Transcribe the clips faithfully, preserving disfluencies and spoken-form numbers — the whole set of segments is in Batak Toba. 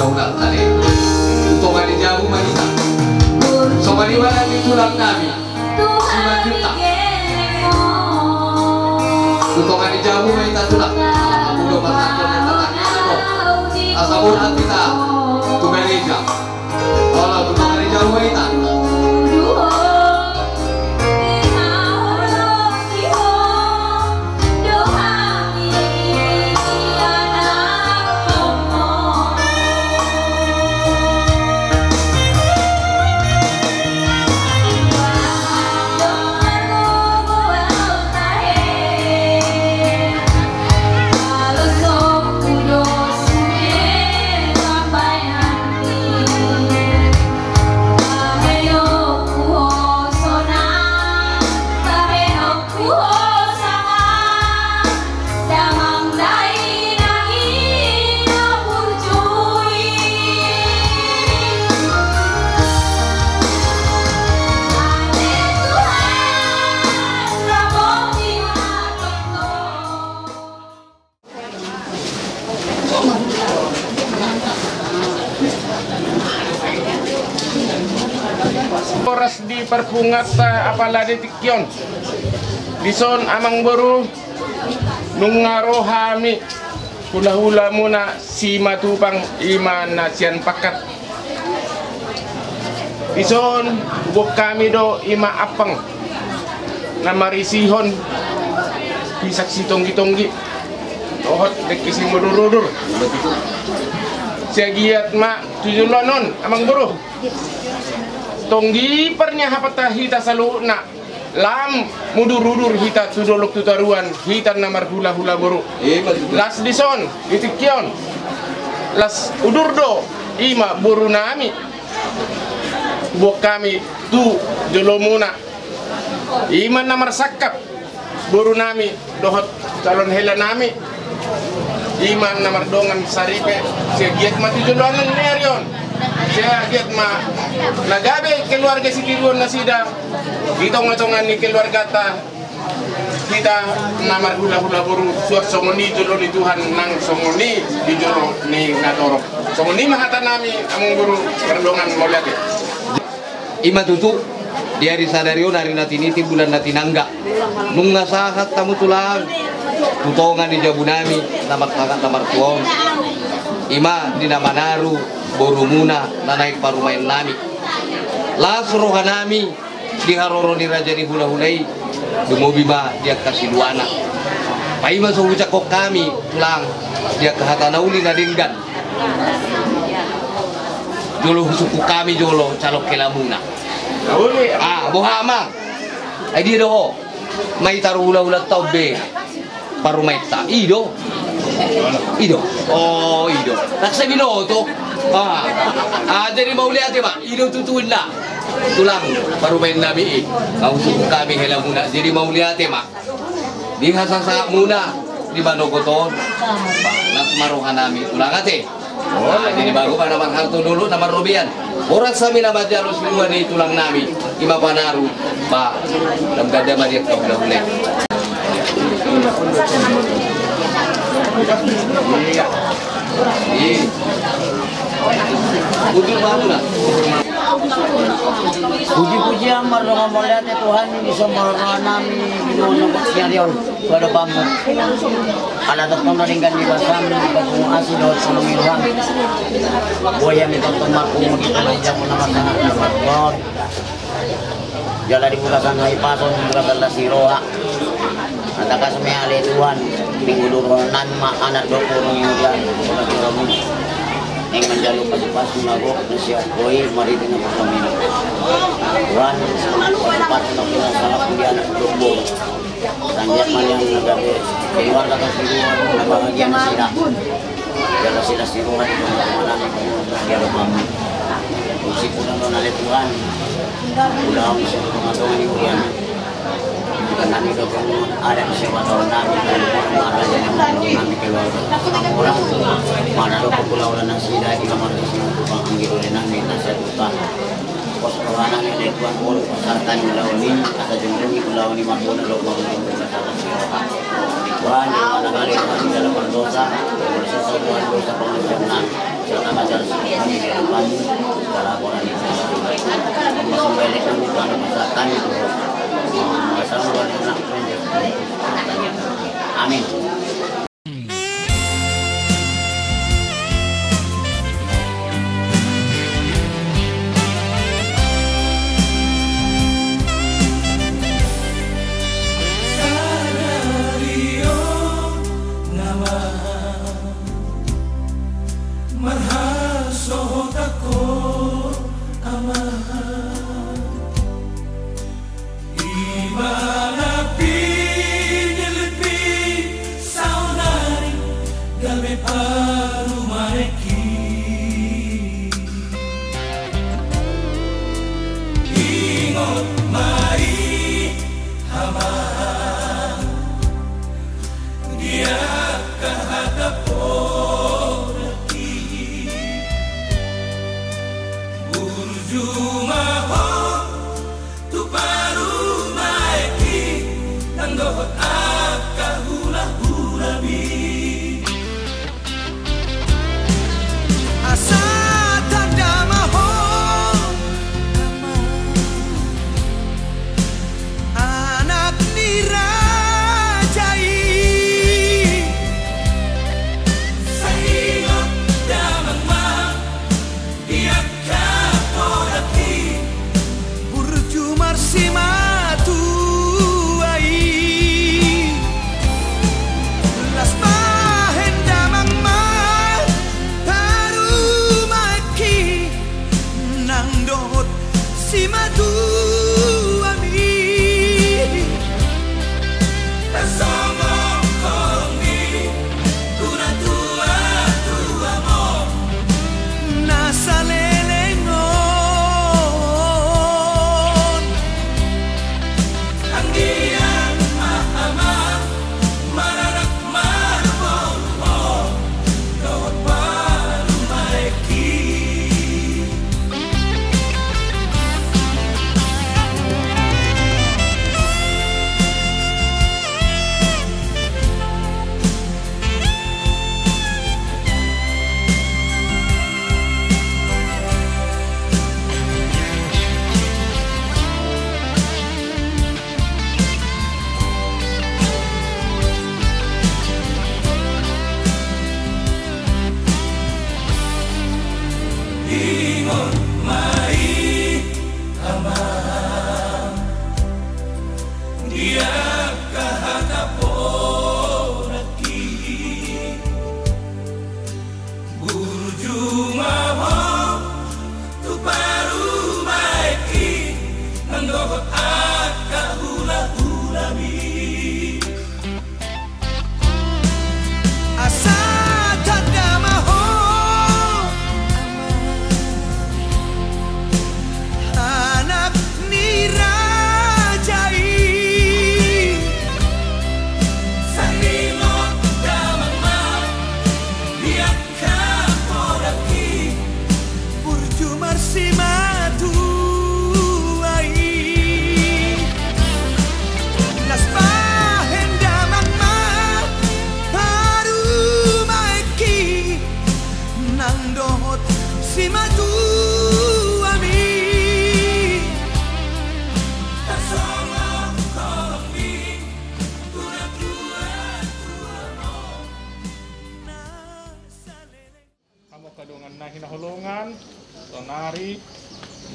Tulang nami. Tu tonga ni jabu ma hita. Songon i ma nang di tulang nami. Simanjuntak. Tu tonga ni jabu ma hita tulang. Asa boi do marhata ni tatangis. Asa boi hita tu gareja. Olo, tu tonga ni jabu ma hita. Horas di parpunguanta apala di tingki on. Dison amangboru, nunga ro hami hulahulamuna Simatupang, i ma na sian Pangkat. Dison huboan hami do i ma ampang na marisihon pisak sitonggi-tonggi dohot dengke simudur-udur. Sai giat ma tu joloan on, amangboru. Tonggi parniahapan hita saluhutna. Lam mudur-udur hita tu dolok tu toruan, hita na marhulahula boru. Las dison, di tingki on. Las udur do i ma boru nami. Huboan hami tu jolomuna. I ma na marsangkap boru nami dohot calon hela nami. I ma na mardongan saripe. Sai giat ma tu joloan ni ari on. Sai giat ma na gabe keluarga sitiruon nasida di tonga-tonga ni keluargata. Hita na marhulahula boru, suang songon i jolo ni Tuhan, nang songon i di jolo ni natorop. Songon i ma hata nami, amangboru, mardongan mauliate. I ma tutu, di ari sadari on, ari na tiniti, bulan na tinangga, nunga sahat hamu tulang tu tonga ni jabu nami na martangan na martua on. I ma di na manaru borumuna na naeng parumaen nami. Las roha nami di haroro ni raja ni hulahula i, lumobi ma di angka siluana. Paima so hujangkon hami tulang di angka hata na uli na denggan. Jolo husungkun hami jolo calon helamuna. Ah, boha amang? Ai dia do ho? Mai taru hulahulanta on be parumaenta. I do? I do. Oh, i do. Nang sai binoto. Ah. Ah, jadi mauliate ma. I do tutu inna. Tulang parumaen nami i. Husungkun hami helamuna. Jadi mauliate ma. Di hasasahatmuna di manogot on. Las ma roha nami tulang ate. Ah, jadi bago ma na marhalto dulu na marrobean. Horas hami na manjalo silua ni tulang nami, i ma panaru, ba, lam ganda ma di angka hulahula i. Iya. Iya. Bujur baru na. Puji-pujian mardongan mauliate Tuhan, di somba roha nami di nono siarion. Pada pamu ala tongtong na denggan di basam, di papungu asi dohot papungu iluham. Boi hami tongtong marpungu di tengah jamu nama sangat na martuaon. Jala di bagasan hahipason, di bagasan las ni roha. Tangkas ma ale Tuhan, mangudurhon nami ma anak dohot boru ni hujang, di bagasan rohamu. Naeng manjalo pasupasu na gok na siap boi maridi na pasamin. Tuhan, pasupasu na gok na siap di anak dohot boru. Sanggiat ma nian na gabe keluarga tu si Tuhan na bahagia nasida. Jala sila si Tuhan na manang di alam amu. Usi pun na ale Tuhan. Ulang si Tuhan na tongan i urian. Bukan nami do pun ada di sewa tahun nami. Marga jadi nami keluarga. Orang mana do pun ulang nasida di kamar di sini tukang anggil oleh nami nasihat utang. Pos roha nami ale Tuhan, boru pasarta ni ulaon i, asa jongjong i ulaon i marbona dohot marbona. Tuhan, di mana ngali nami dalam berdosa, berdosa Tuhan dosa pengasian nami. Serta majar Marhasohotan ho, Amang. Ibana pinillit saonari gabe parumaenki. Ingot ma i, Amang, di angka hata poda i. Burju ma ho tu parumaenki nang dohot angka hulahulami. Asa tanda ma ho, Amang, anak ni raja i. Sai ingot damang ma di angka poda i, burju marsimatua i. Las bahen damang ma parumaenki nang dohot simatuami. Tarsongon holong ni tu natuatuam on na saleleng on. Anggiat ma, Amang, maranak marboru ho dohot parumaenki. Ingot ma i, Amang, di angka hata poda i. Burju ma ho tu parumaenki nang dohot angka hulahulami. Asa tanda ma ho, Amang, anak ni raja i. Sai ingot damang ma di angka poda i, burju marsimatua i. Las bahen damang ma parumaenki nang dohot simatuami. Tarsongon holong ni tu natuatuam on na saleleng. Hamu angka dongan na hinaholongan, saonari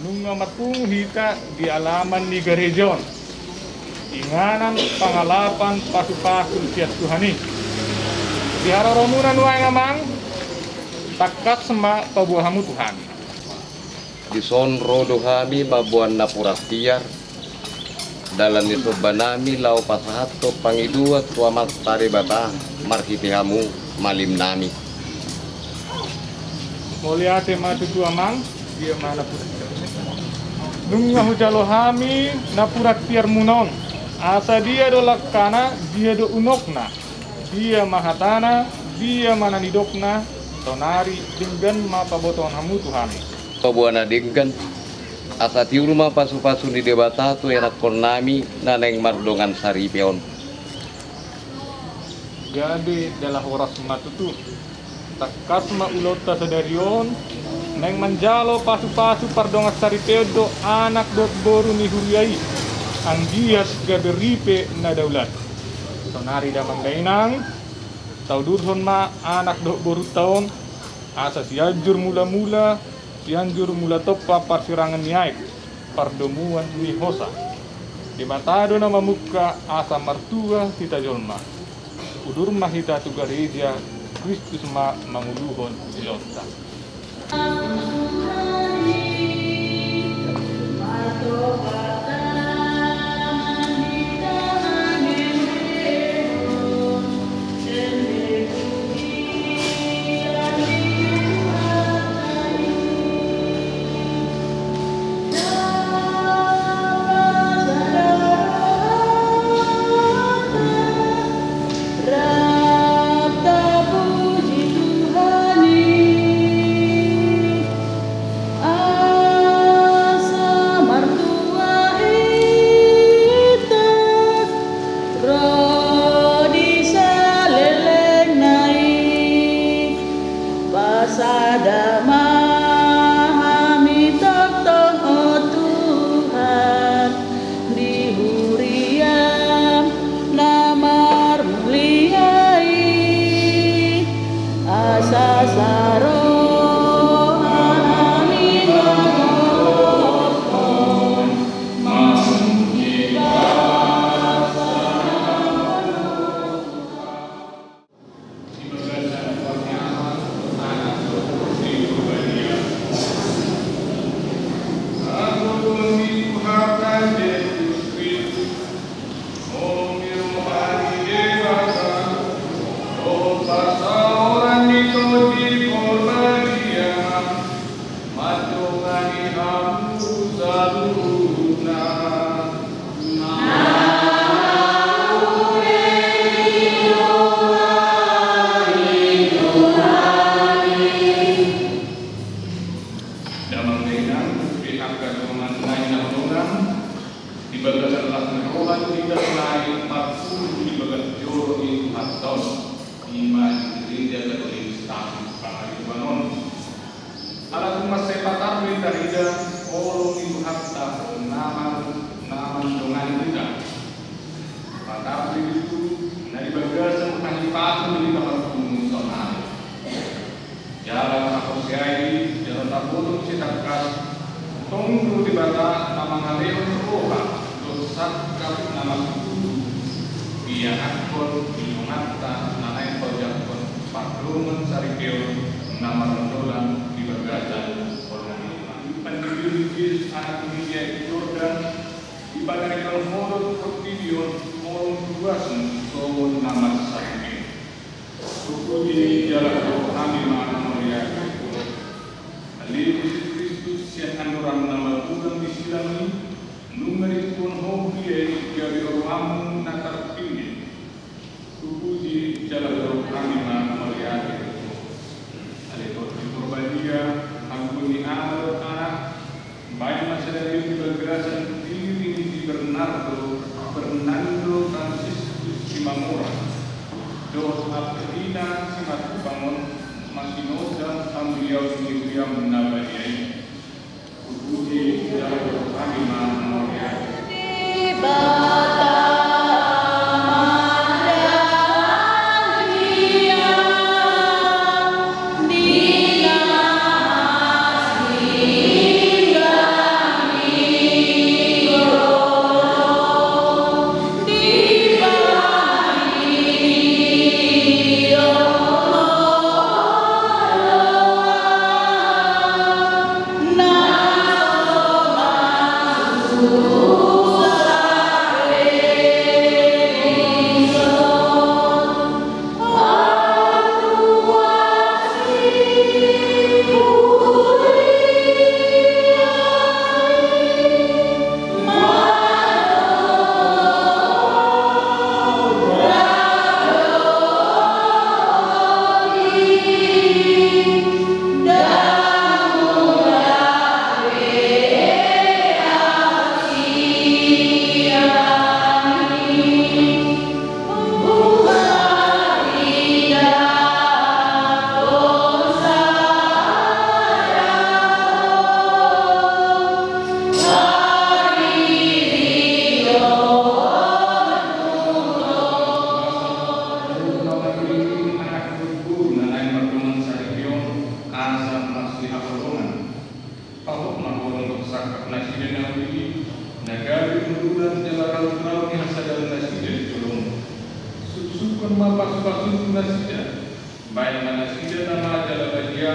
nunga marpungu hita di alaman ni gareja on, inganan pangalapan pasupasu sian Tuhan i. Di haroromuna nuaeng, Amang, tangkas ma paboa hamu tu hami. Dison ro do hami mamboan napuran tiar, dalan ni sombanami laho pasahathon pangidoan tu Amanta Debata marhite hamu malimnami. Mauliate ma tutu, Amang. Dia ma napuran tiar? Nunga hujalo hami napuran tiarmuna on. Asa dia do langkana, dia do unokna, dia ma hatana, dia ma na nidokna, saonari denggan ma pabotohon hamu tu hami. Paboa na denggan, asa tiur ma pasupasu ni Debata tu ianakkonnami na naeng mardongan saripe on. Gabe jala horas ma tutu. Tangkas ma ulaonta sadari on, naeng manjalo pasupasu pardongan saripeon do anak dohot boru ni huria i, anggiat gabe ripe na daulat. Saonari damang dainang, taudurhon ma anak dohot borunta on, asa Sianjur Mulamula, Sianjur Mulatompa, parsirangan ni aek, pardomuan ni hosa. Debata do na mamungka asa martua hita jolma. Udur ma hita tu gareja, Kristus ma manguluhon silonta. Rap tapuji Tuhan i, asa martua hita ro di salelengna i. Pasada ma hami tongtong, o Tuhan, di huriaM na marmulia i, asa saroha hami mangadophon, mamuji Bapa. Di bagasan goar ni Ama, Anak, dohot Tondi Porbadia. Hagogoon ni Tuhanta Jesus Kristus, holong ni roha ni Debata, dohot parsaoran ni Tondi Porbadia, mandongani hamu saluhutna. Damang dainang, di angka dongan nai na hinaholongan, di bagasan las ni roha di hita sonai marpungu di bagas joro ni Tuhanta on, i ma di Gereja Katolik Sangsi Pangaribuan on. Ala tung mansai patar do tarida holong ni Tuhanta na man-, na mandongani hita. Patar do i tutu na di bagasan hahipason di hita marpungu sonai. Jala tahaporseai, jala taboto muse tangkas, tong do Debata na mangalehon roha dohot sangkap na martutu, ianakhon di donganta na naeng paojakhon pardongansaripeon na marondolhon di bagasan holong ni Tuhan. Pandiri Jesus anak ni Maria di Jordan, dipanarikan Ho dohot portibi on holong tu basmu songon na marsaripeon. Hupuji jala hualusi ma hami mauliate. Ale Jesus Kristus, sian andorang na magodang di silang i, nunga diihuthon Ho huria i gabe oroanmu na tarpillit. Hupuji jala hualusi ma hami mauliate. Ale Tondi Porbadia, hagogoon ni Ama dohot Anak, baen ma sadari on di bagasan diri ni si Bernardo, Bernardo Franciscus Simamora, dohot Albertina Simatupang on, masinoda hamuliaon ni huriaM na badia i. Hupuji jala hualusi ma mauliate. Nasida na maja labadia,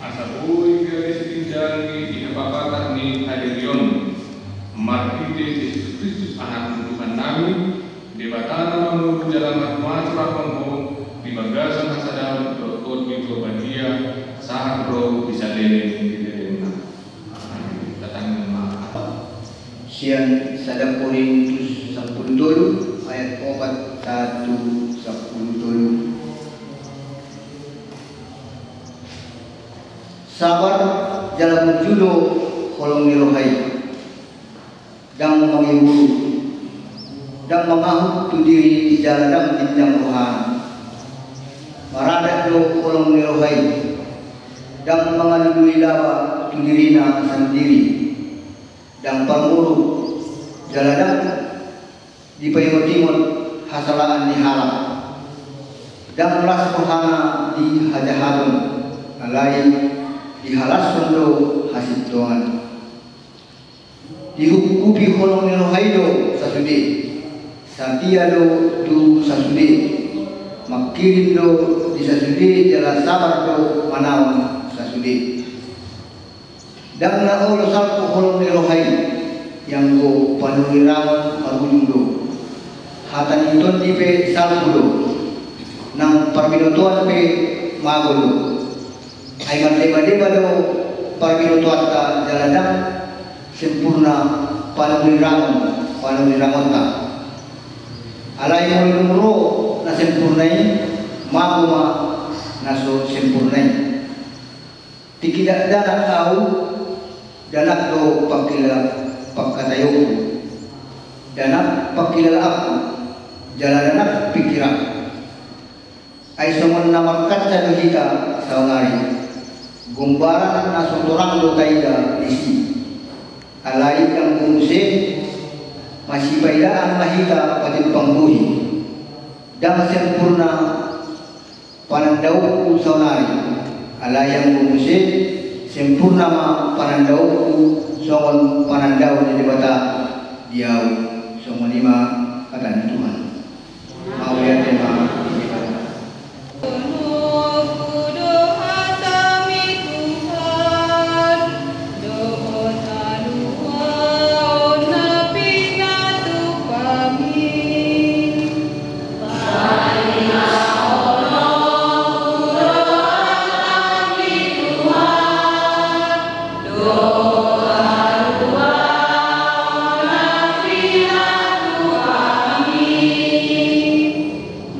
asa boi gabe sitinjali di hapapatar ni hadirion. Marhite Jesus Kristus, Anakmu, Tuhannami, Debata na mangolu jala martua, curahon Ho di bagasan hasadaon dohot Tondi Porbadia, sahat ro di saleleng ni lelengna. Amin. Tatangihon ma. Sian sada Korintus sampulu tolu ayat opat sahat tu sampulu tolu. Sabar jala burju do holong ni roha i. Ndang mangiburu, ndang mangahut tu diri jala ndang jinjang rohana. Maradat do holong ni roha i, ndang mangalului laba tu dirina sandiri. Ndang parmuruk, jala ndang dipaingot-ingot hasalaan ni halak. Ndang las rohana di hajahaton, alai dihalashon do hasintongan. Dihuphupi holong ni roha i do sasude, satia do tu sasude, mangkirim do di sasude jala sabar do manaon sasude. Ndang na olo salpu holong ni roha i, ianggo panurirang marujung do. Hata ni tondi pe salpu do, nang parbinotoan pe mago do. Ai mardebadeba do parbinotoanta jala ndang sempurna panurirangon, panurirangonta. Alai molo dung ro na sempurna i, mago ma na so sempurna i. Tingki dakdanak ahu, dakdanak do pangkilala, pangkataionku, dakdanak pangkilalaanku, jala dakdanak pingkiranku. Ai songon na markaca do hita saonari, gombaran na so torang do taida disi. Alai anggo muse, masipaidaan ma hita patimpang bohi. Ndang sempurna panandaonku saonari, alai anggo muse, sempurna ma panandaonku songon panandaon ni Debata di ahu. Songon i ma hata ni Tuhan. Mauliate ma di Debata.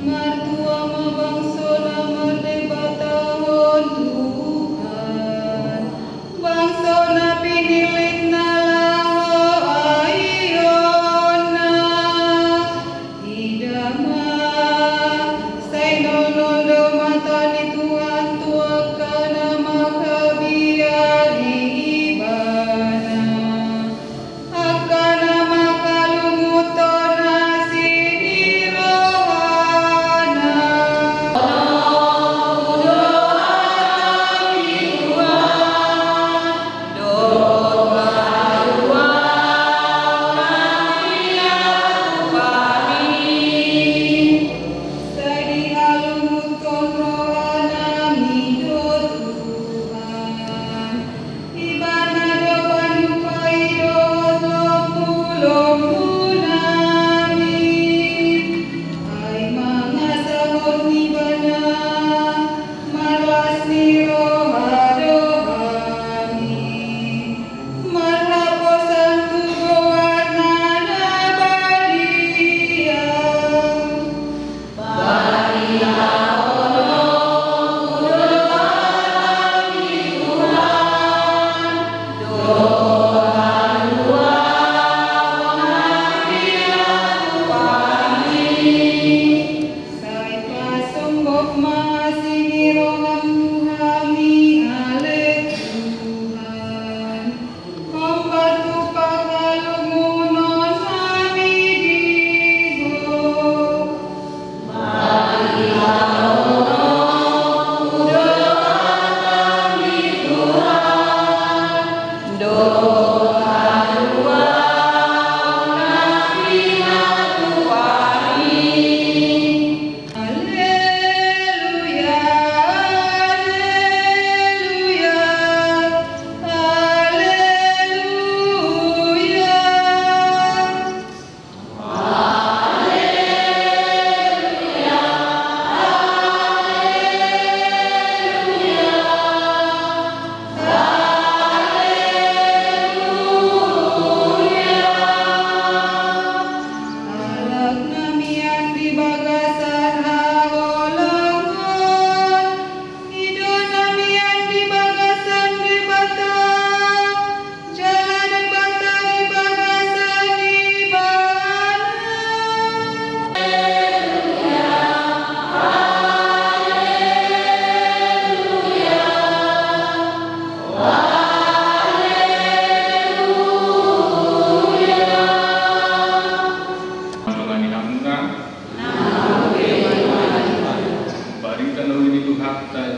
Martua ma bangso na mardebatahon Tuhan, bangso na pinillit na laho ahionna. Ida ma, sai nolnol do mata ni Tuhan tu angka na manghabiari Ibana, angka na manghalungunhon asi ni rohana. Sai dihalungunhon rohanami do Tuhan, Ibana do panumpahi dohot lombulombu nami. Ai mangasahon Ibana marlas ni roha do hami, marhaposan tu goarna na badia. Sai pasombu ma asi ni roham Tuhan.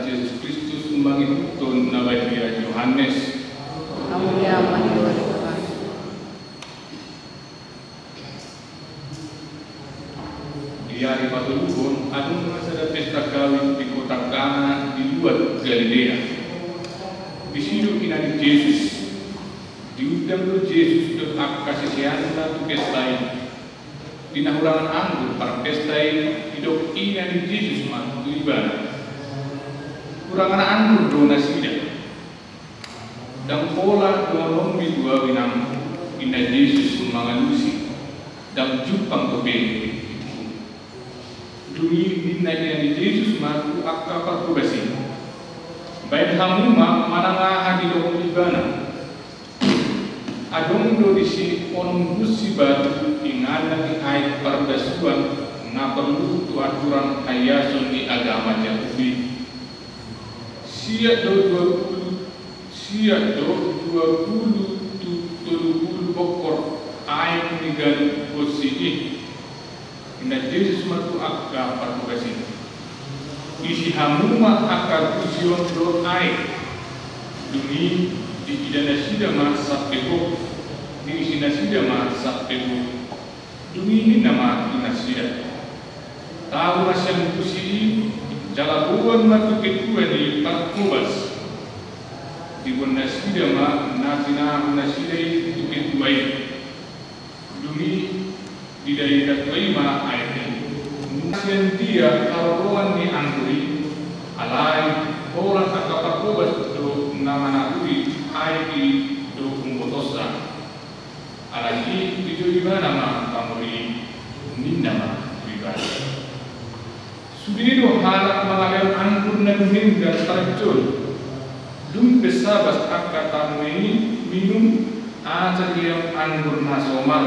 Jesus Kristus mangihuthon na badia Johannes. Hamu ma dihori Tuhan. Di ari patoluhon, adong ma sada pesta kawin di kota Kana di luat Galilea. Disi do ina ni Jesus. Diundang do Jesus dohot angka siseanna tu pesta i. Di na hurangan anggur parpesta i, didok ina ni Jesus ma tu ibana: Hurangan anggur do nasida. Ndang pola dohononmi tu ahu inangku, ninna Jesus mangalusi, ndang jumpang dope. Dung i ninna ina ni Jesus ma tu angka parhobas i: Baen hamu ma manang aha didokhon ibana. Adong do disi onom hunsi batu inganan ni aek parbasuan na porlu tu aturan haiason ni agama Jahudi. Siat do dua pulu, siat do dua pulu tu tolu pulu bongkor aek ni ganup hunsi i. Ninna Jesus ma tu angka parhobas i: Isi hamu ma angka gusi on dohot aek. Dung i diida nasida ma sampe gok, diisi nasida ma sampe gok. Dung i ninna ma tu nasida: Tau ma sian gusi i, jala boan ma tu petua ni parhobas. Diboan nasida ma na tinahu nasida i tu petua i. Dung i didai petua i ma aek i. Sian dia haroroan ni anggur i? Alai holan angka parhobas do na manahuri aek i dohot umbotosa. Alani i dijou ibana ma pamuli i, ninna ma tu ibana: Sude do halak mangalehon anggur na dumenggan parjolo. Dung pe sabas angka tamu i minum, asa dilehon anggur na somal.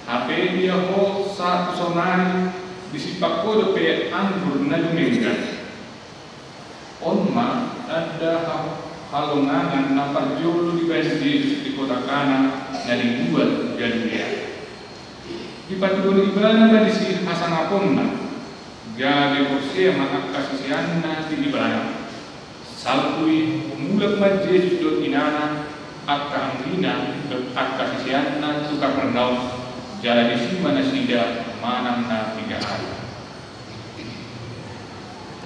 Hape dia ho sahat tu saonari, disiphon ho dope anggur na dumenggan. On ma tanda ha-, halongangan na parjolo dibaen Jesus di kota Kana na di luat Galilea. Dipatuduhon ibana ma disi hasangaponna. Gabe porsea ma angka siseanna di ibana. Salpu i, mulak ma Jesus dohot inana, angka anggina dohot angka siseanna tu Kapernaum, jala disi ma nasida manang na piga ari.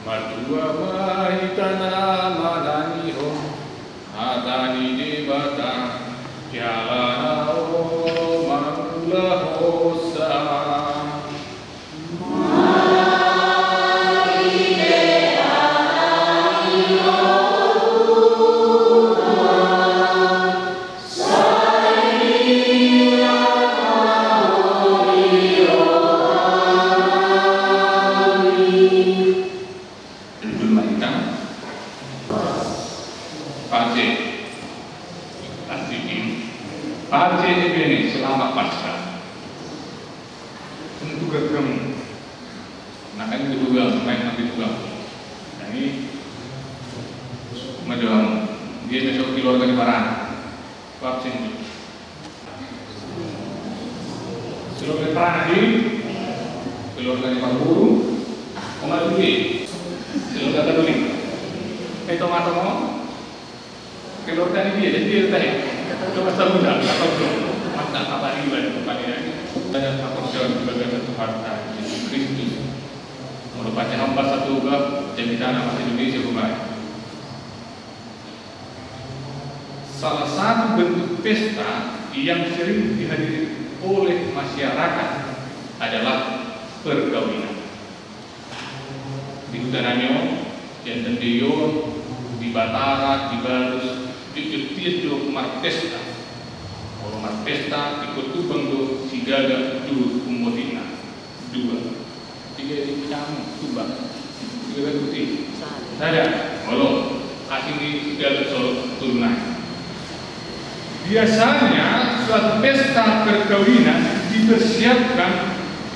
Martua ma hita na manangihon hata ni Debata, jala na ro mangulahonsa. Pace. Pace. Pace, ebene, selamat Paskah. Untuk gagang. Nah, kan itu juga, main nanti juga. Nah, ini, madam, dia besok keluarga di Parana. Vaksin. Keluarga di Parana di, keluarga di Pahuru. Oma Dwi. Keluarga Katolik. Eh, Toma, Toma. Keluarga ni dia, jadi dia tahu. Coba sabulan, apa belum? Mata apa riba di kepala ini? Ada apa percaya di bagasan Tuhan, Yesus Kristus. Molo pace hamba satu ga, jadi tanah masih Indonesia bukan. Salah satu bentuk pesta yang sering dihadiri oleh masyarakat adalah perkawinan. Di huta nami on, di Antandeyo on, di Batara, di Barus, di Jogja, di marpesta. Molo marpesta, ingkon tumbang do sigaga dohot umbotohina. Dua. Tiga di kamu, tumbang. Tiga batu putih. Sada. Molo. Asing di sigaga solo turunan. Biasanya suatu pesta perkawinan dipersiapkan,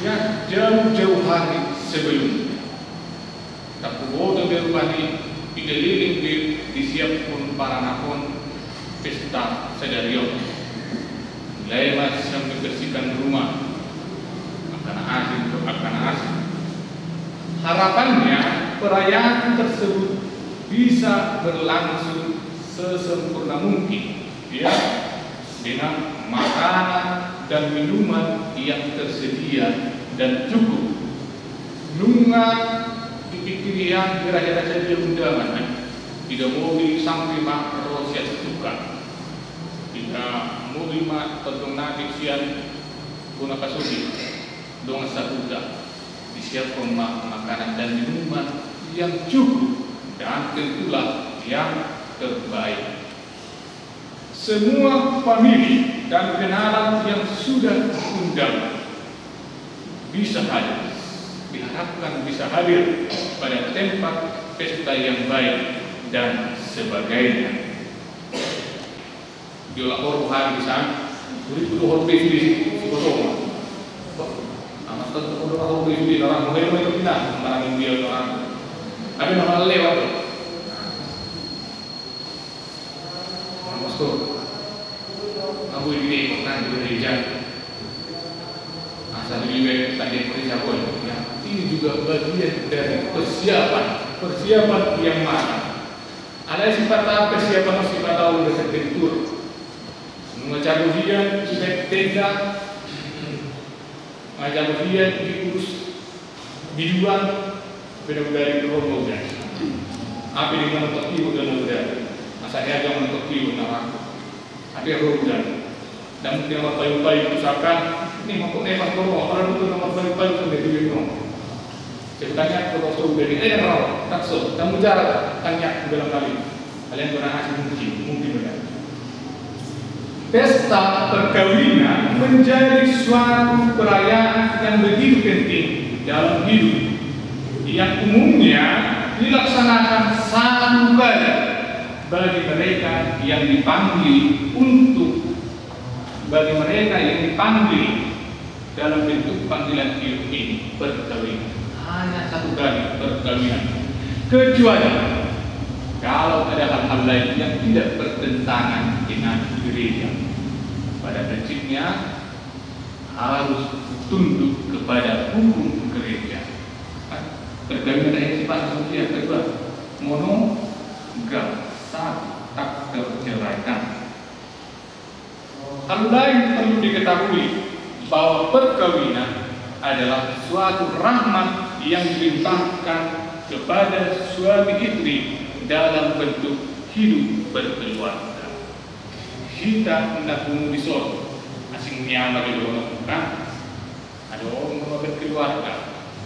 ya, jauh-jauh hari sebelumnya. Tapi boto be rupani, piga leleng be disiaphon paranakon pesta sadari on. Mulai ma sian membersihkan rumah, angka na asing tu angka na asing. Harapannya, Perayaan tersebut bisa berlangsung sesempurna mungkin, ya, dengan makanan dan minuman yang tersedia dan cukup. Nunga dipikiri hira-hira sadia undangan, eh. Tidak mau di sampai mak rosiat tukang. Tidak mau lima todong nagik sian bona kasudi. Dongan sahuta, disiapkan ma-, makanan dan minuman yang cukup dan tentulah yang terbaik. Semua famili dan kenalan yang sudah diundang bisa hadir, diharapkan bisa hadir pada tempat pesta yang baik dan sebagainya. Dia lapor Tuhan di sana, beri kudu horbe sude si, si Kosoma. Bah, amas kan kudu horbe sude, orang mulai mulai kepindah, orang India orang. Tapi nama lewat tuh. Amas tuh. Aku ini kan di gereja. Asal juga tadi gereja pun, ya. Ini juga bagian dari persiapan, persiapan yang matang. Alai sipata persiapan on sipata on gabe terbentur. Nunga jago hian di tenda, nunga jago hian di urus biduan, benar-benar di romo, guys. Apa yang menonton ibu dan muda? Masa dia yang menonton ibu dan aku. Ada roda. Dan mungkin apa payu-payu usahakan, ini mau kok nemas kok, kalau dulu nomor payu-payu sampai duit no. Saya tanya ke dokter udah di, eh, no, takso, kamu jarak, tanya udah kali. Kalian pernah ngasih mungkin, mungkin benar. Pesta perkawinan menjadi suatu perayaan yang begitu penting dalam hidup, yang umumnya dilaksanakan satu kali bagi mereka yang dipanggil untuk, bagi mereka yang dipanggil dalam bentuk panggilan hidup ini, perkawinan. Hanya satu kali perkawinan. Kecuali kalau ada hal-hal lain yang tidak bertentangan dengan gereja. Pada prinsipnya harus tunduk kepada hukum gereja. Perkawinan yang sifat manusia kedua, monogam, satu, tak terceraikan. Hal lain perlu diketahui bahwa perkawinan adalah suatu rahmat yang dilimpahkan kepada suami istri dalam bentuk hidup berkeluarga. Hita na pungu di son, asing ni ama di dohononku kan. Adong na berkeluarga,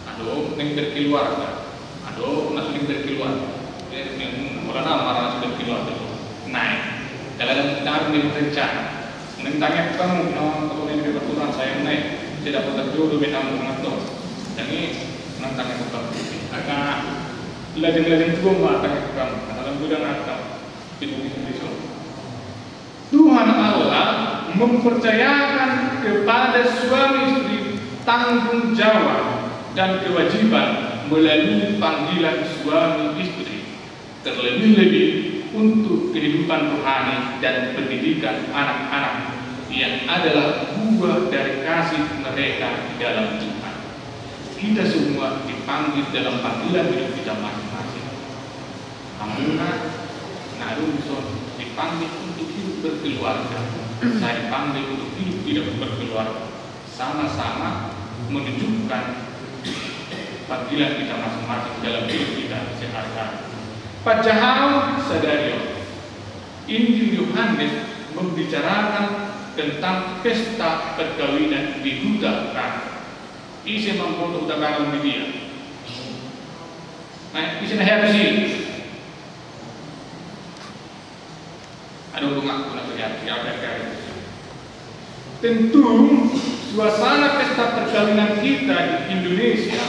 adong naeng berkeluarga, adong na so naeng berkeluarga. Jadi, mula nama orang sudah berkeluarga. Naeng, kalau ada taruh di rencana. Naeng tangihon hamu, no, kalau ini berkeluarga saya naeng. Saya dapat terjodoh, beta mau nonton. Jadi, naeng tangihon hamu. Agak lajeng-lajeng tua mau tangihon hamu. Dalam gudang atau di bumi sendiri. Tuhan Allah mempercayakan kepada suami istri tanggung jawab dan kewajiban melalui panggilan suami istri, terlebih-lebih untuk kehidupan rohani dan pendidikan anak-anak yang adalah buah dari kasih mereka di dalam Tuhan. Kita semua dipanggil dalam panggilan hidup kita masing-masing. Hamuna na adong di son dipanggil untuk hidup berkeluarga, saya dipanggil untuk hidup tidak berkeluarga. Sama-sama menunjukkan panggilan kita masing-masing dalam hidup kita sehari-hari. Pajahaon sadari on, Injil Yohanes membicarakan tentang pesta perkawinan di huta Kana. Ise mamboto huta Kana on di dia? Nah, ise na hea tusi? Adong donganku na so hea tusi, hea tusi. Tentu, suasana pesta perkawinan kita di Indonesia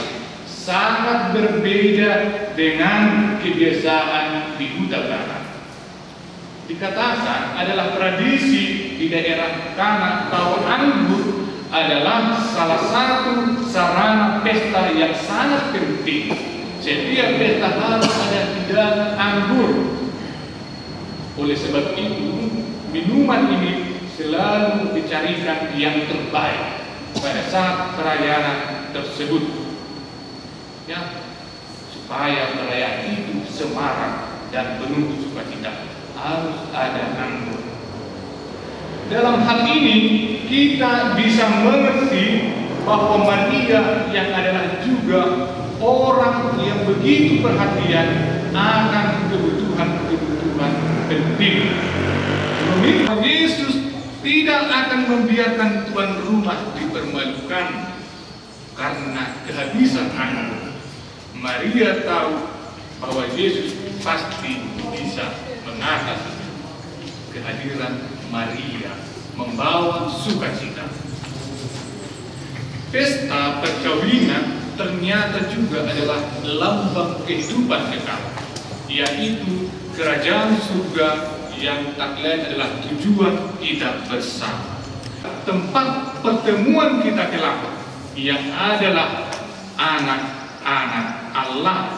sangat berbeda dengan kebiasaan di huta Kana. Dikatakan adalah tradisi di daerah Kana bahwa anggur adalah salah satu sarana pesta yang sangat penting. Setiap pesta harus ada hidangan anggur. Oleh sebab itu, minuman ini selalu dicarikan yang terbaik pada saat perayaan tersebut. Ya, Supaya perayaan itu semarak dan penuh sukacita, harus ada anggur. Dalam hal ini, kita bisa mengerti bahwa Maria yang adalah juga orang yang begitu perhatian akan kebutuhan-kebutuhan penting. Yesus tidak akan membiarkan tuan rumah dipermalukan karena kehabisan anggur. Maria tahu bahwa Yesus pasti bisa mengatasi. Kehadiran Maria membawa sukacita. Pesta perkawinan ternyata juga adalah lambang kehidupan kekal, yaitu kerajaan surga yang tak lain adalah tujuan kita bersama. Tempat pertemuan kita kelak yang adalah anak-anak Allah.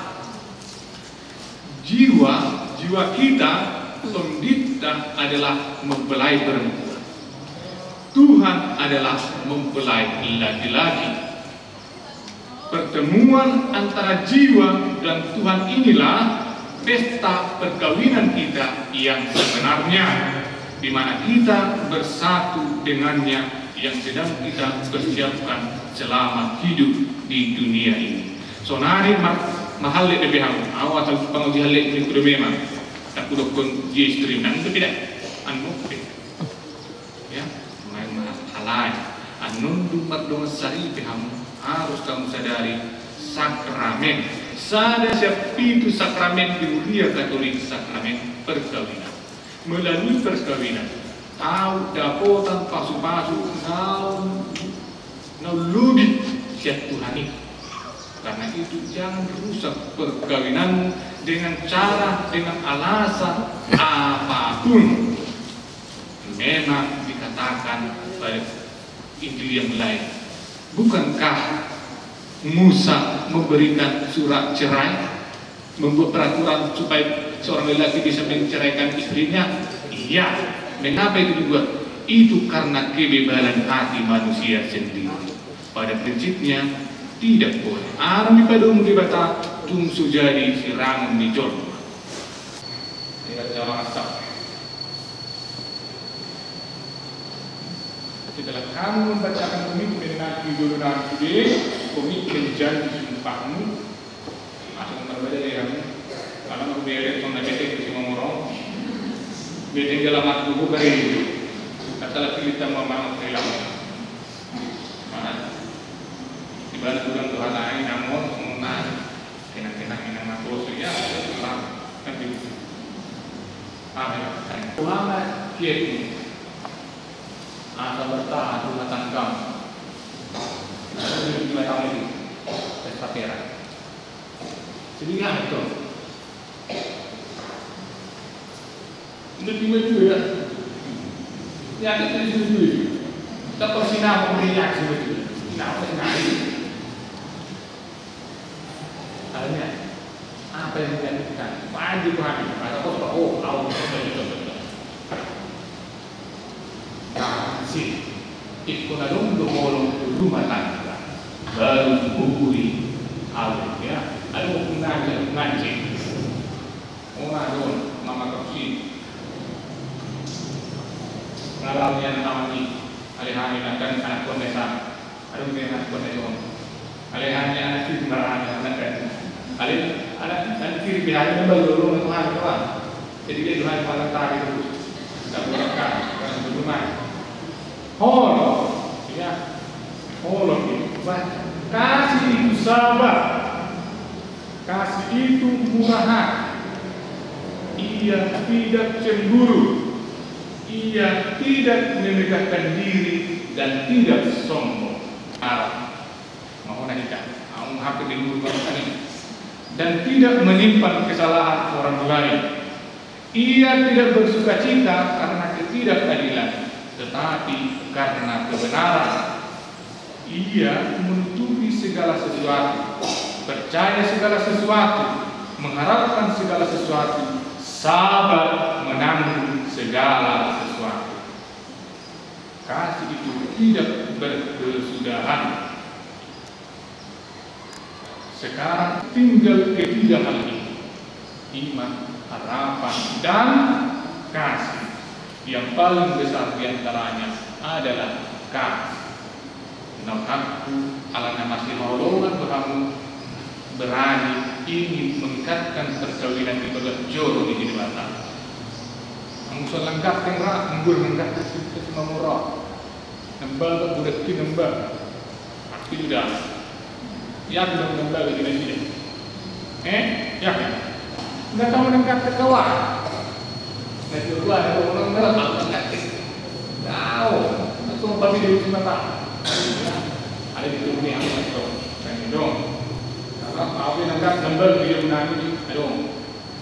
Jiwa, jiwa kita, tondinta adalah mempelai perempuan. Tuhan adalah mempelai laki-laki. Pertemuan antara jiwa dan Tuhan inilah pesta perkawinan kita yang sebenarnya, di mana kita bersatu dengannya yang sedang kita persiapkan selama hidup di dunia ini. Sonari mar-, mahal le bebe hamu, awa tal pangaji hal le ni kudo memang. Tak kudo kon je istri nang beda. Anu beda. Ya, main mahal halai. Annon dung mardongan saripe hamu, harus kamu sadari sakramen. Sada sian pitu sakramen di Huria Katolik, sakramen perkawinan. Melalui perkawinan, tau dapotan pasu-pasu naung, naung lobi sian Tuhan i. Karena itu, jangan rusak perkawinan dengan cara, dengan alasan apapun. Memang dikatakan pada Injil yang lain, bukankah Musa memberikan surat cerai, membuat peraturan supaya seorang lelaki bisa menceraikan istrinya? Iya. Mengapa itu dibuat? Itu karena kebebalan hati manusia sendiri. Pada prinsipnya, tidak boleh. Arang dipadomu Debata, tung so jadi sirangon ni jolma. Setelah kamu membacakan komitmen nanti dulu nanti deh, komitmen janji sumpahmu, masuk marbadai deh kamu. Karena mau bere, songon na bete, si ngomorong. Bete, dia lama tubuh kering. Kata lagi kita mau mangan perilaku. Mana? Di mana bulan Tuhan lain, namun, songon na. Kena-kena, kena, kena, terus, ya, terus, terus. Kan gitu. Amin. Tuhan, ya, ini. Asa bertahan rumah tanggamu. Ini lima tahun lagi. Pesta pera. Sedih amat, tuh. Ini lima juga, ya. Ya, kita di sini juga. Kita persinama, punya aksi betul. Sinama sekali. Akhirnya, apa yang dilanjutkan? Wajib kami, kata bos, oh, tahu, betul, betul, betul. Nah, si, ingkon adong do holong tu rumah tangga, baru dibuburi awet, ya. Adong hukum ngaji, ngaji. Oh, adong, mama kapsi. Pengalaman yang alami, alihani anak, anak pondesa. Adong be anak pondesa on. Alai hanya anak itu marana anak kan. Alai anak, anak kiri be hanya nambah lolong Tuhan doang. Jadi dia Tuhan malah tadi terus. Tak boleh kan, kan rumah. Holong, ya. Holong itu baca. Kasih itu sabar. Kasih itu murah hati. Ia tidak cemburu. Ia tidak memegahkan diri dan tidak sombong. Arah. Mahona hita. Aung hape di luhur bangsa ini. Dan tidak menyimpan kesalahan orang lain. Ia tidak bersukacita karena ketidakadilan, tetapi karena kebenaran. Ia menutupi segala sesuatu, percaya segala sesuatu, mengharapkan segala sesuatu, sabar menanggung segala sesuatu. Kasih itu tidak berkesudahan. Sekarang tinggal ketiga hal ini, iman, harapan, dan kasih. Yang paling besar di antaranya adalah kasih. Nang aku ala na masihaholongan do hamu, berani ingin mengikatkan perkawinan di bagas joro ni Debata. Anggo so langkateng ra, anggur langkateng si Simamora. Nambagak budak i nambagak. Arti udah. Yakin dong nambagak di sini. Eh, yakin? Nggak tahu nangkat ke kawah. Nggak tahu ada orang nggak tahu nangkat ke. Tahu. Langsung pagi dari mata. Ada di sini yang nggak tahu. Kan dong. Karena tahu nangkat nambagak di dalam nami. Aduh.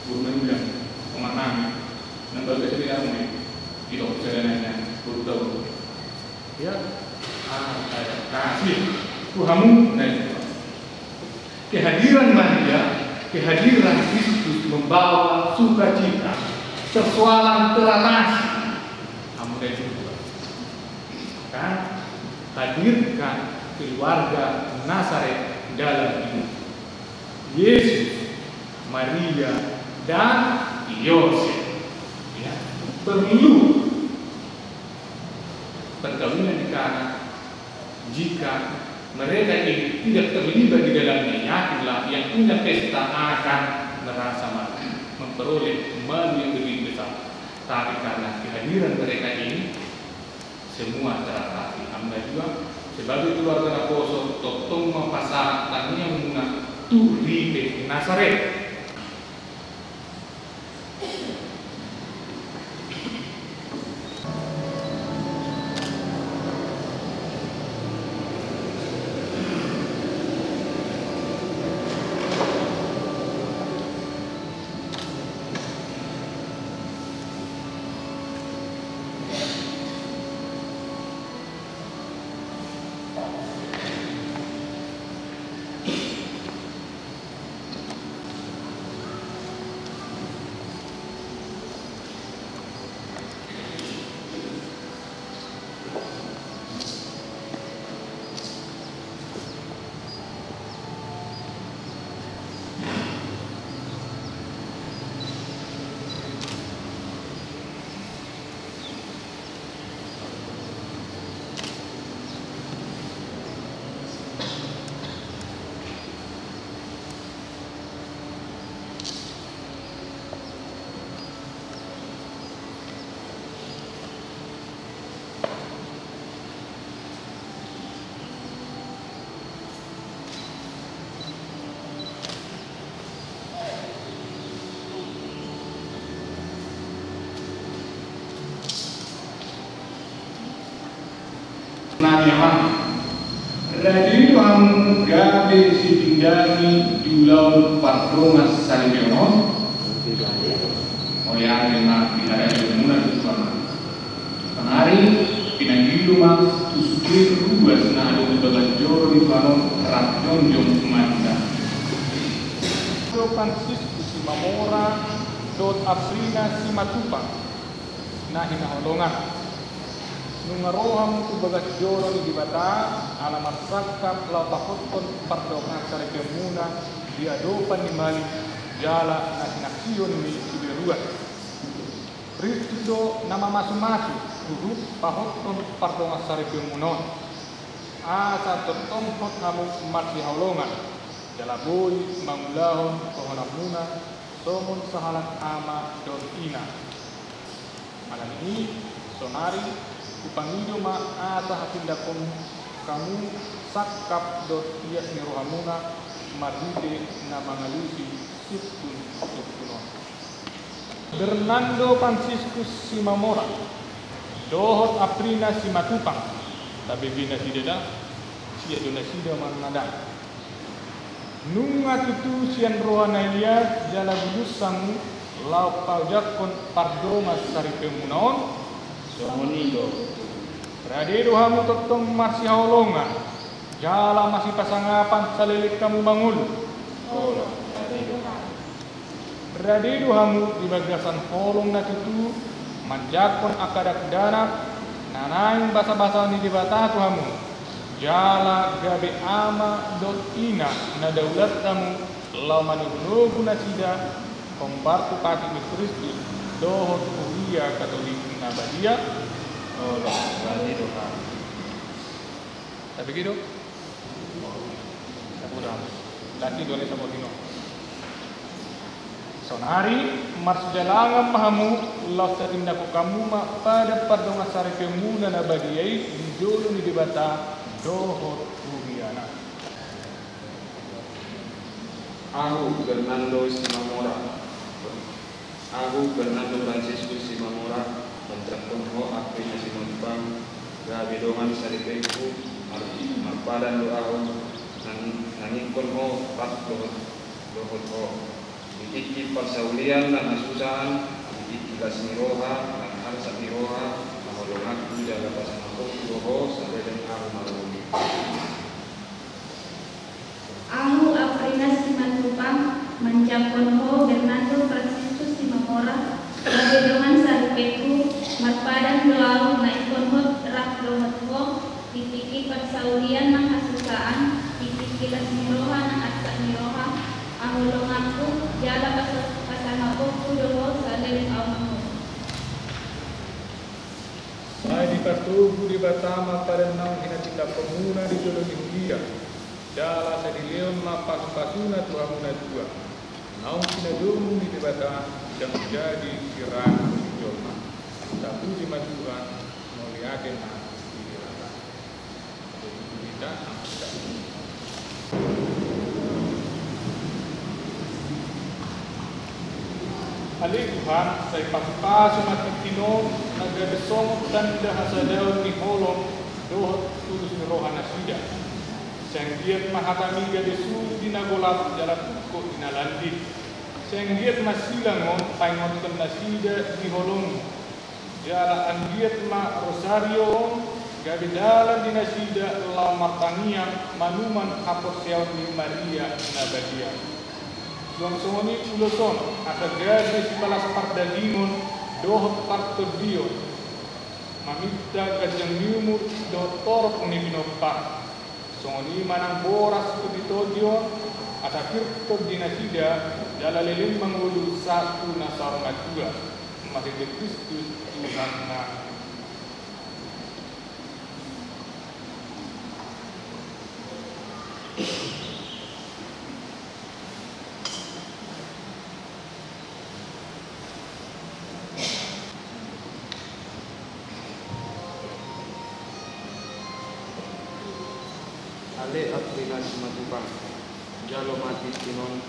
Guru manulang. Pemanami. Nambagak di dalam ini. Itu sebenarnya. Guru tahu. Ya, ah, kasih. Tuhanmu, nah, itu. Kehadiran Maria, kehadiran Kristus membawa sukacita, persoalan teratasi. Hamu na itu. Kan? Hadirkan keluarga Nazaret dalam hidup. Yesus, Maria, dan Yosef. Ya, perlu perkawinan di Kana. Jika mereka ini tidak terlibat di dalamnya, yakinlah yang punya pesta akan merasa malu, memperoleh malu yang begitu besar. Tapi karena kehadiran mereka ini, semua teratasi. Hamu na dua, sebagai keluarga naposo, tongtong ma pasahat tangiangmuna tu ripe Nazaret. Nami amang, rade do hamu gabe sitindangi di ulaon pardongansaripeon on? Mauliate ma di haradeonmuna tu Tuhan. Saonari pinangido ma tu sude ruas na adong di bagas joro ni Tuhan on rap jongjong mangido. Franciscus Simamora dohot Aprina Simatupang na hinaholongan. Nunga ro hamu tu bagas joro ni Debata ala marsangkap laho pahothon pardongansaripeonmuna di adopan ni Malim jala na sinaksion ni sude ruas. Kristus do na mamasumasu huhut pahothon pardongansaripeonmuna on. Asa tongtong hot hamu marsihaholongan jala boi mangulahon hohonanmuna songon sahalak ama dohot ina. Ala ni i, saonari hupangido ma asa hatindangkon hamu sangkap dohot ias ni rohamuna marhite na mangalusi sungkunsungkun on. Bernardo Franciscus Simamora dohot Aprina Simatupang, tabege nasida da, sia do nasida mangadang. Nunga tutu sian roha na ias jala bulus hamu laho paojakhon pardongansaripeonmuna on? Songon i do. Rade do hamu tongtong marsihaholongan jala masipasangapan saleleng hamu mangolu? Olo, rade do hamu. Rade do hamu di bagasan holong na tutu manjangkon angka dakdanak na naeng basabasahon ni Debata tu hamu? Jala gabe ama dohot ina na daulat hamu laho manogunogu nasida hombar tu patik ni Kristus dohot huria Katolik na badia. Olo, berarti doa. Tapi gitu. Sabuda. Laki dua ni sabuda. Saonari marsijalangan ma hamu, laos tarindangkon hamu ma padan pardongansaripeonmuna na badia i di jolo ni Debata dohot huriana. Ahu Fernando Simamora. Ahu Fernando Franciscus Simamora, manjangkon ho Apri na Simanjupang gabe dongan saripeonku, mar-, marpadan do ahu nang-, nangkon ho rap dohot, dohot ho. Di tingki parsaulian nang hasusaan, di tingki las ni roha nang arsak ni roha, na holonganku jala pasangaponku do ho saleleng ahu marungkil. Ahu Aprina Simatupang, manjangkon ho Bernardo Franciscus Simamora gabe dongan saripeonku, marpadan do ahu nangkon ho rap dohot ho, di tingki parsaulian nang hasusaan, di tingki las ni roha nang arsak ni roha, na holonganku jala pas-, pasangaponku do ho saleleng ahu marungkil. Sai dipartogu Debata ma padan naung hinatindangkonmuna di jolo ni huria, jala sai dilehon ma pasupasuna tu hamu na tua, naung sinadomu ni Debata, jala jadi siranon ni jolma. Tapuji ma Tuhan, mauliate ma di Debata. Ale Tuhan, sai pasupasu ma tingki on na gabe songon tanda hasadaon ni holong dohot tulus ni roha nasida. Sai anggiat ma hatami gabe sulu di na golap jala tungkot di na landit. Sai anggiat ma silang on paingothon nasida di holongmu. Jala anggiat ma rosario on gabe dalan di nasida laho martangiang manuman haporseaon ni Maria na badia. Suang songon i ulos on asa gabe sipalas pardagingon dohot partondion, maminta ganjang ni umur dohot torop ni pinompar. Songon i ma nang boras tu tondintondi on, asa pir tondi nasida jala leleng mangolu sahat tu na saur matua, marhite Kristus Tuhannami. Ale Aprina Simatupang, jalo ma tingki on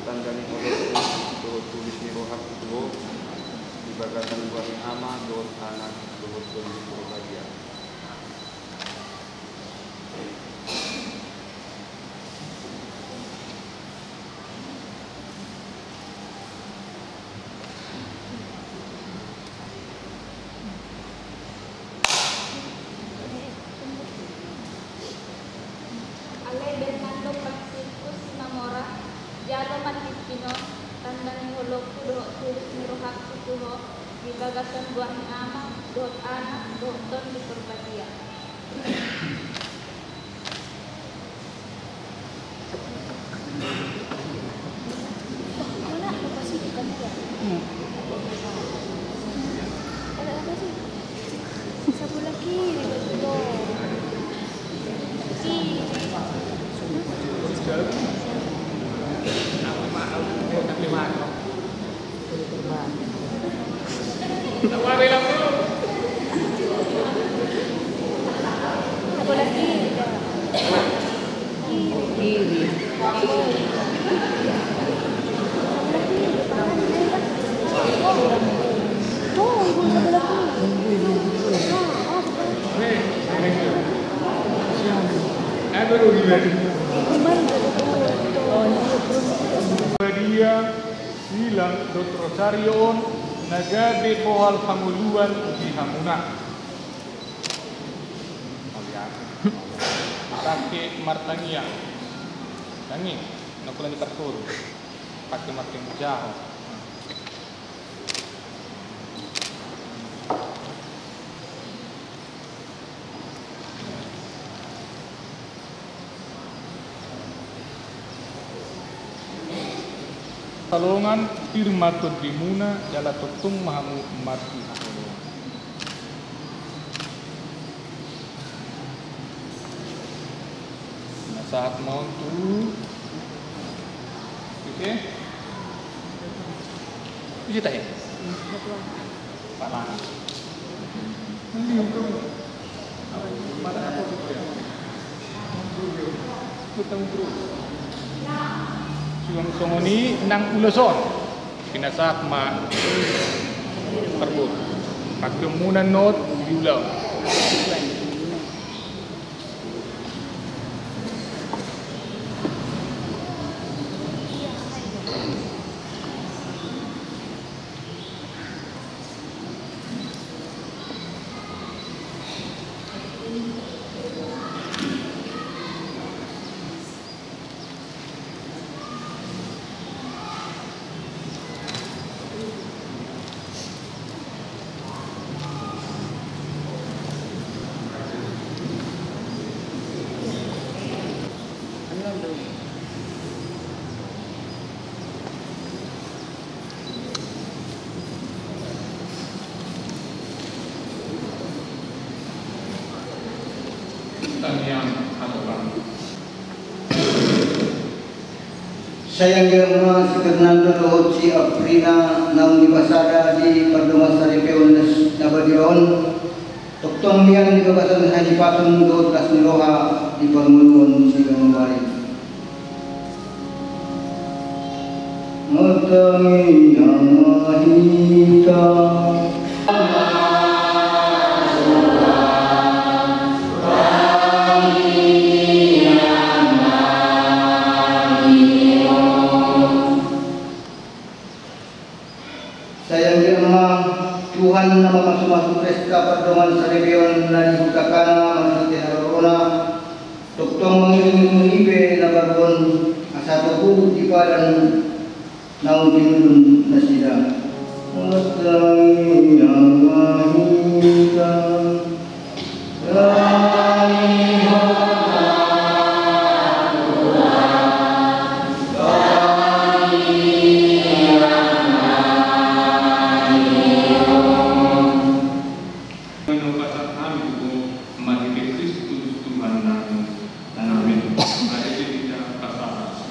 tanda ni holongku dohot tulus ni rohangku tu ho, di bagasan goar ni Ama dohot Anak dohot Tondi Porbadia. Ale Bernardo Franciscus Simamora, jalo ma tingki on tanda ni holongku dohot tulus ni rohangku tu ho, di bagasan goar ni Ama dohot Anak dohot Tondi Porbadia. Dia silang dohot rosario on na gabe bohal hangoluan di hamuna. Pake martangiang. Tangi, na pola ni partoru. Pake martangiang. Halongan, pir ma tondimuna, jala tongtong ma hamu marsihaholongan. Pinasahat ma on tu, ise? Ise tahe? Palangan. Suang songon i nang ulos on. Pinasahat ma parbot. Pangkeonmuna not di ulaon. Sai anggiat ma si Fernando dohot si Aprina naung dipasada di pardongansaripeon na badia on, tongtong mian di bagasan hahipason dohot las ni roha di parngoluon siganup ari. Martangiang ma hita. Sai anggiat ma Tuhan na mamasumasu pesta pardongansaripeon na di huta Kana marhite harorona, tongtong mangiringiring ipe na baru on, asa togu di padan naung tinudun nasida. Martangiang ma hita. Marhite Kristus Tuhan nami. Amin. Mari kita pasahat.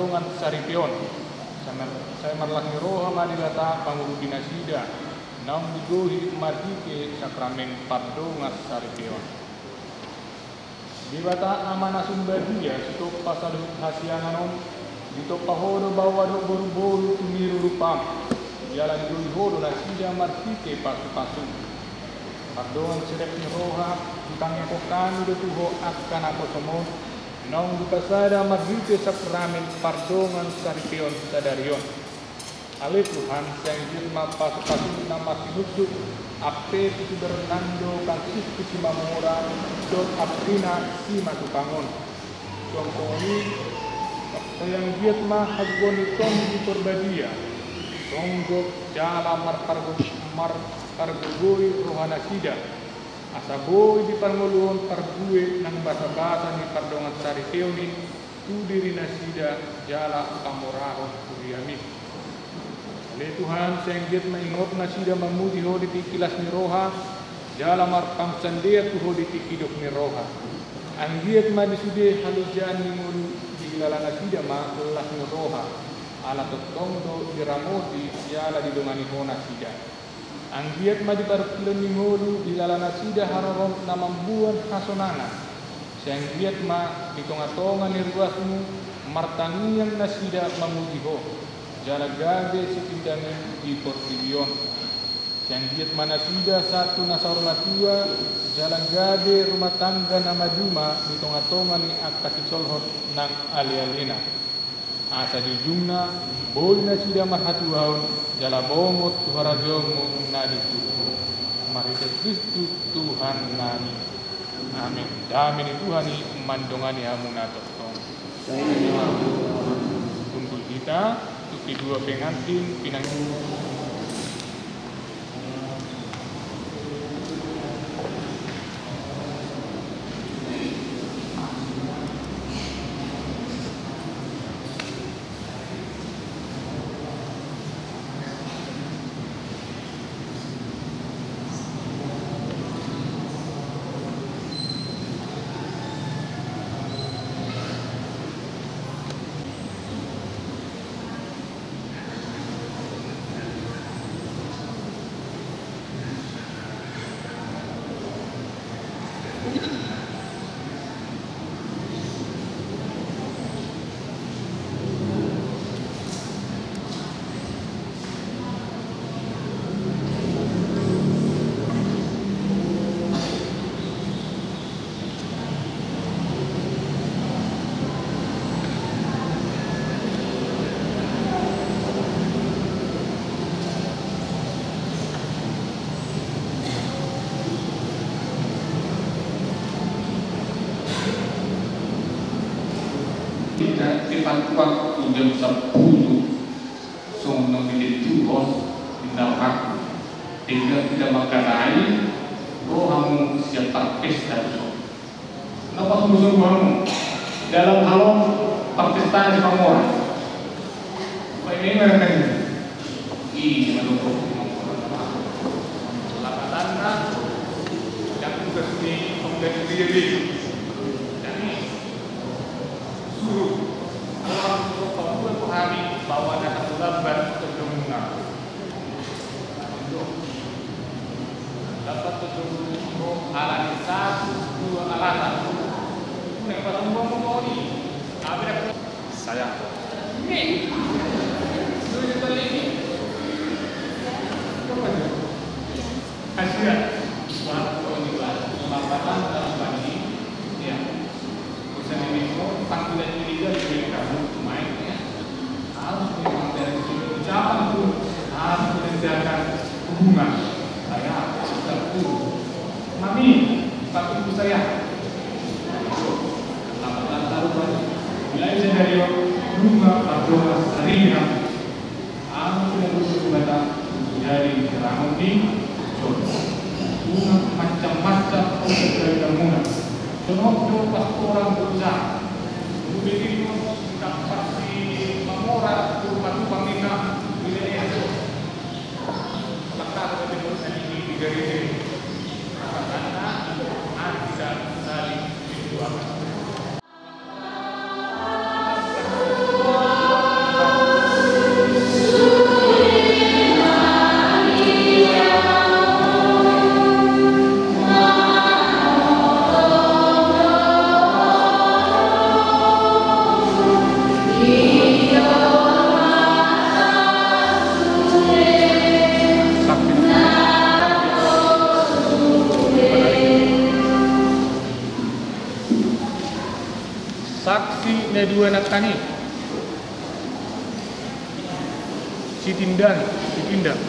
Pardongansaripeon. Sai mar-, sai marlas ni roha ma Debata pangurupi nasida naung digohi marhite sakramen pardongansaripeon. Debata Ama na sumbadia, sitompa saluhut hasiangan on, ditompa Ho do baoa dohot boruboru tumiru rupam, jala digohi Ho do nasida marhite pasupasum. Pardongan si las ni roha, hutangihon hami do tu Ho angka naposom on, naung dipasada marhite sakramen pardongansaripeon sadari on. Ale Tuhan, sai anggiat ma pasupasum na marsinuksuk, ampe tu si Bernardo, Franciscus, si Mamora, dohot ampuina Simatupang on. Suang songon i, sai anggiat ma hagogoon ni Tondi Porbadia, songgop jala marpargo-, marpargogoi rohanasida, asa boi di parngoluon parbue nang basabasa ni pardongansaripeon i tu dirinasida jala pamorahon huriaMi. Ale Tuhan, sai anggiat ma ingot nasida mamuji Ho di tingki las ni roha, jala marpangunsandean tu Ho di tingki dok ni roha. Anggiat ma di sude halojaan ni ngolu dihilala nasida ma las ni roha, ala tongtong do diramoti jala didongani Ho nasida. Anggiat ma di parungkilon ni ngolu dihilala nasida haroro na mamboan hasonangan. Sai anggiat ma di tongatonga ni ruasMu martangiang nasida mamuji Ho, jala gabe sitindangi di portibi on. Sai anggiat ma nasida sahat tu na saur matua, jala gabe rumah tangga na maduma di tongatonga ni angka sisolhot nang alealena. Asa di ujungna, boi nasida marhatuaon, jala bongot tu harajaonMu na di turpuk. Marhite Kristus Tuhannami. Amen. Dame ni Tuhan i mandongani hamu na tongtong. Kumpul hita tu kedua pengantin pinang- Hita di pantuak tu jam sampulu. Songon na ditentuhon di nalhak. Tinggal hita mangkatai rohamu sian parpesta tu son. Na pasurusuruanmu dalam halong parpesta ni pamora. Baik, ini mereka ini. Ih, mana tuh? Lapatanna dan tugas ni pengganti dia. Jadi, suruh. Kalau suruh pembuat rohani bahwa ada satu lambat sebelumnya. Dapat petunjuk, oh, alani satu, dua alasan. Ini pas gua mau di. Apa dah? Sayang. Ini. Dua juta lagi. Coba aja. Asia. Wah, kau ini, Pak. Lapangan dalam ini. Ya. Bisa diminum, panggilan ini juga dari kamu, main, ya. Harus memang dari segi ucapan pun harus menjaga hubungan. Saya, kita pun. Mami, tapi ibu saya. Lapangan taruh, Pak. Wilayah Senario, rumah Pak Domas Sarina. Amu sudah berubah mata, jadi keterangan di John. Bunga macam-macam untuk dari bangunan. John waktu pas orang berusaha. Begitu kita pasti mengora, berupa-rupa kita, bila dia tu. Maka ada di dalam ini, di garis ini. Karena kita saling berdoa. Dua nangkin i. Sitindang, Sitindang.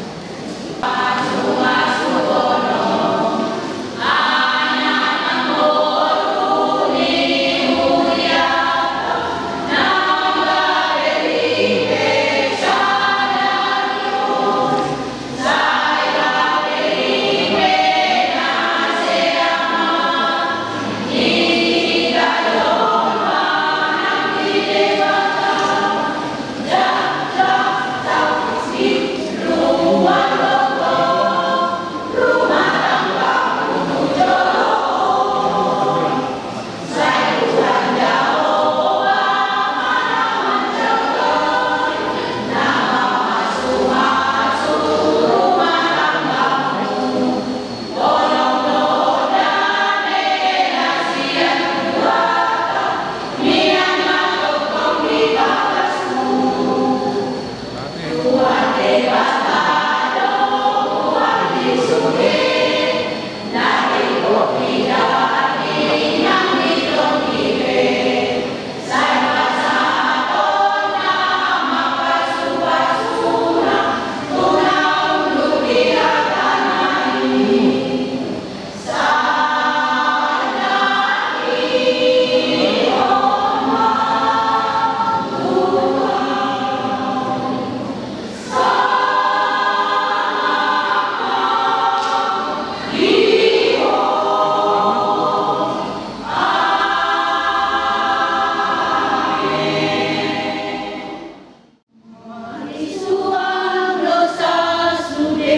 Marisuang do sasude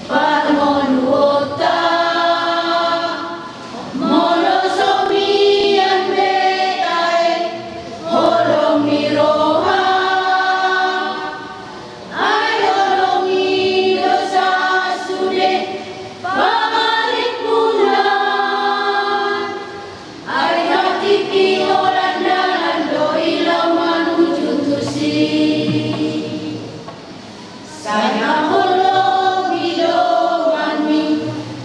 parngoluonta. Molo so mian be tahe holong ni roha, ai holong i do sasude pangarimpunan. Ai hatiti holan dalan do i laho manuju tusi. Sai na holong i donganmi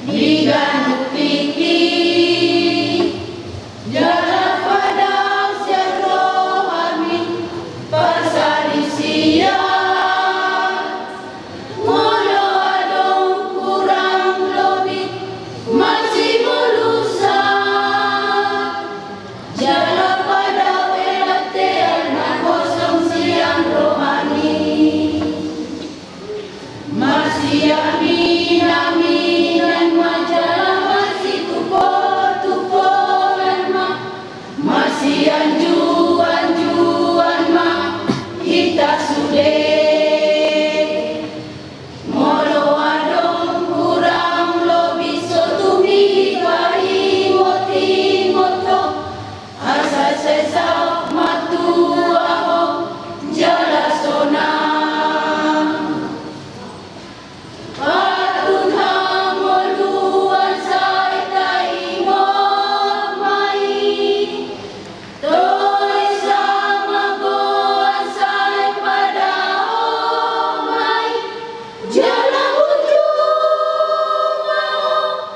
di ganup tingki, jala padao sian rohami parsalisian. Molo adong kurang lobi masibolusan, jala padao hela teal na gosong sian rohami. Masiaminaminan ma jala masitupotupon ma, masianjuanjuan ma hita sude. Molo adong kurang lobi so tumimpa ingotingot ho, asa sai saut ma tu ahu jala sonang. Patut hangoluan sai taingot ma i. Tois ma goan sai padao ma i, jala unjung ma ho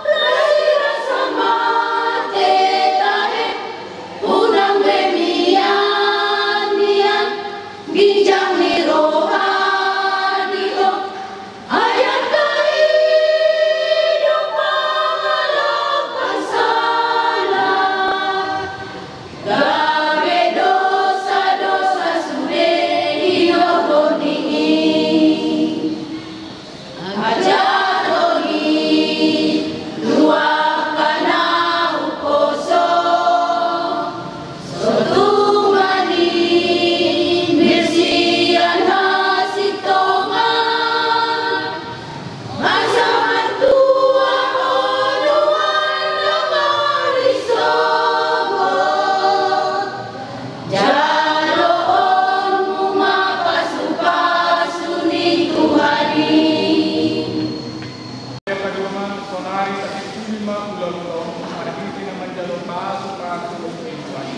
las i rasa mate tahe, unang be mian, mian ginjang ni roha di ho. Ai angka i do pangalapan sala, gabe dosadosa sude hinorhon ni i. Ajar ho i, luangkan ahu poso. So tung mani be sian hasintongan, asa martua ho nuaeng na mari sogot. Jaloonmu ma pasupasu ni Tuhan i. Padoman, saonari tasimpuli ma ulaonta on marhite na manjalo pasupasu ni Tuhan i.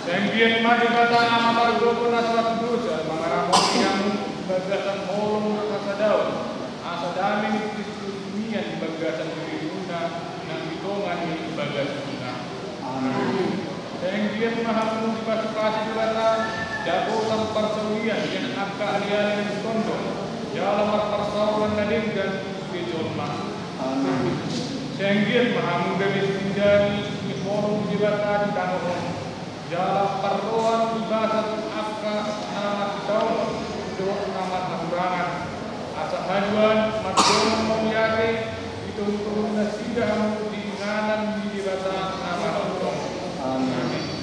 Sai anggiat ma Debata Ama pargogo na so hatu dosa mangaramoti hamu di bagasan holong hasadaon, asa dame ni Kristus mian di bagasan dirimuna nang di tonga ni bagasmuna. Amin. Sai anggiat Sanggiat ma hamu dipasupasuhi Debata, dapotan parsaulian sian angka ari-ari na tingki on, jala marparsaoran na denggan tu sude jolma. Amin. Sanggiat ma hamu gabe silindangi ni holong ni Debata di tano on, jala parroha ni basa tu angka na marsidaonon dohot na marhahurangan, asa haduan mardongan mauliate di torutoru nasida hamu di inganan ni Debata na marhahurangan. Amin.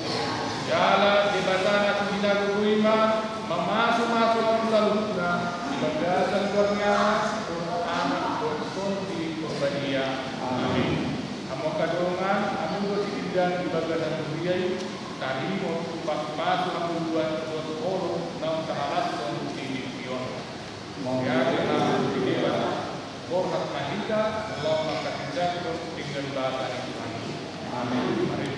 Jala Debata na so hinagogo i ma mamasumasu hamu saluhutna di bagasan goarna, dohot Anak dohot Tondi Porbadia. Amin. Hamu angka dongan, hamu do silindangi di bagasan huria i, taringot tu pasupasu hangoluan dohot holong naung tahalashon di tingki on. Mauliate ma di Debata, borhat ma hita, laho manghatindanghon denggan basa ni Tuhan i. Amin. Mari.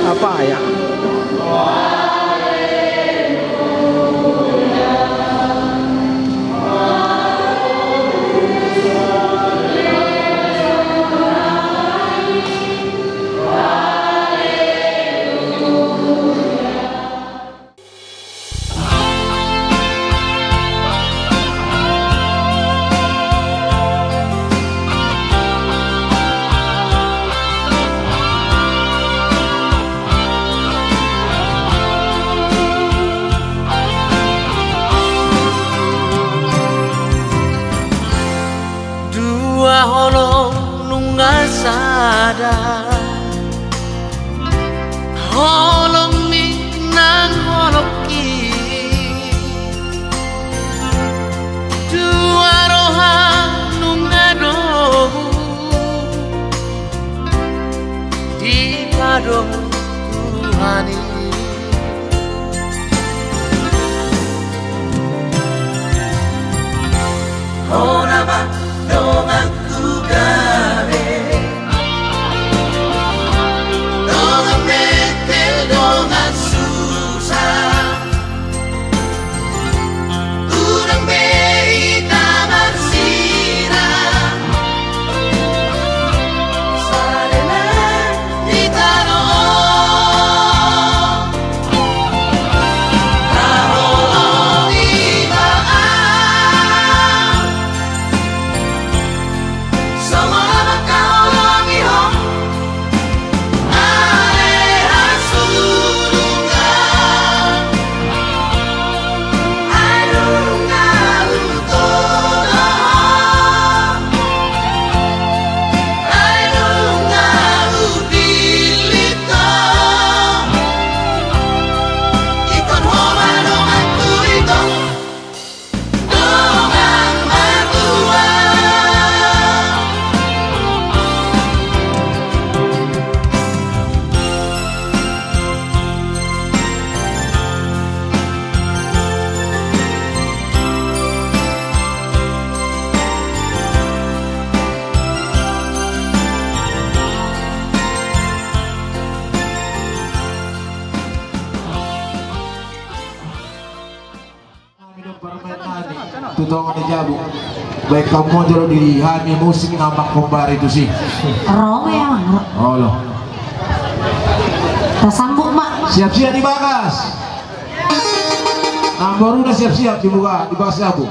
Apa ya? Dua holong nunga sada, holong ni nang holongki. Dua roha nunga domu dipadomu Tuhan i. Hona ma donganku gabe, dongan metel dongan susa. Unang be hita marsiram, sada ma hita do. Taholongi ma au. Songon na mangkaholongi ho, ale hasurungan. Ai nunga hutolong ho, ai nunga hupillit ho. Ingkon ho ma donganku ingkon. Hami do parmainan nami tu tonga ni jabu. Baen hamu jolo di hami musik na mangkombari tusi. Ro ma i, Amang. Olo. Tasambut ma. Siap-siap di bagas. Namboruna siap-siap dibuka di bagas jabu.